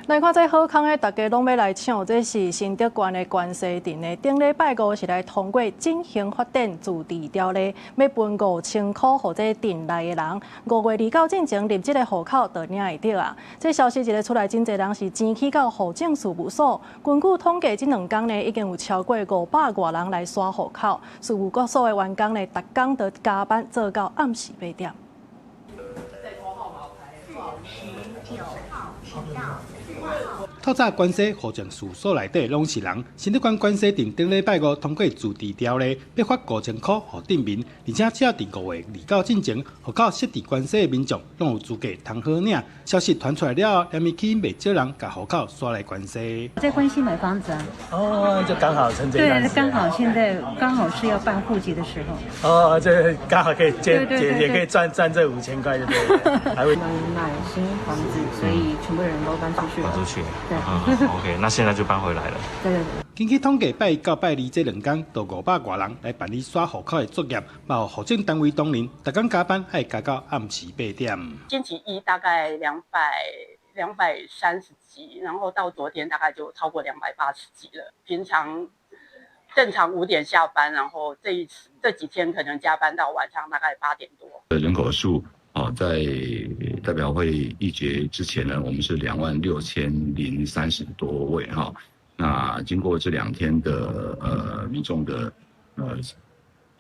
來看這好康的，大家攏欲來搶，這是新竹縣的關西鎮的。頂禮拜五是來通過振興發展自治條例，欲分五千箍予這鎮內的人。5月29進前入這个戶口就領會著啊！這消息一个出來，真濟人是前去到戶政事務所。根據統計，這兩工呢已經有超過五百外人來刷戶口。事務所的員工呢，逐工都加班做到暗時八點。透早關西戶政事務所內底攏是人。新竹縣關西鎮頂禮拜五通過自治條例，欲發五千箍予鎮民，而且只要佇5月29進前，戶口設佇關西的民眾攏有資格通好領。消息傳出來了後，連日吸引袂少人共戶口刷來關西。在關西買房子啊。哦，就剛好趁這對，剛好現在剛好是要辦戶籍的時候。哦，這剛好可以借借，也可以賺賺這五千塊，就對了。還會我們買新房子，所以全部人都搬出去。搬出去。對。OK，那現在就搬回來了。對對對。根據統計，拜一到拜二這兩工，就五百外人來辦理刷戶口的作業，嘛有戶政單位當然，逐工加班愛加到暗時八點。星期一大概230幾，然後到昨天大概就超過280幾了。平常正常5點下班，然後這一次這幾天可能加班到晚上大概8點多。人口數啊，在代表會議決之前呢，我們是26,030多位哈。那經過這兩天的民眾的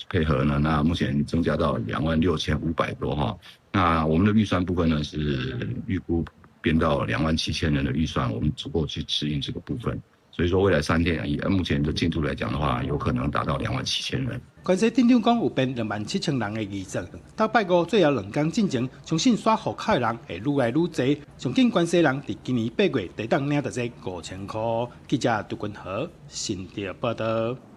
配合呢，那目前增加到26,500多哈。那我們的預算部分呢，是預估編到27,000人的預算，我們足夠去適應這個部分。所以說未來3天，以目前的進度來講的話，有可能達到27,000人。關西鎮長講有編27,000人的預算，到拜五最後兩工進前，相信刷戶口的人會愈來愈濟。上緊關西人佇今年8月就當領著這五千箍。記者杜君和新竹報導。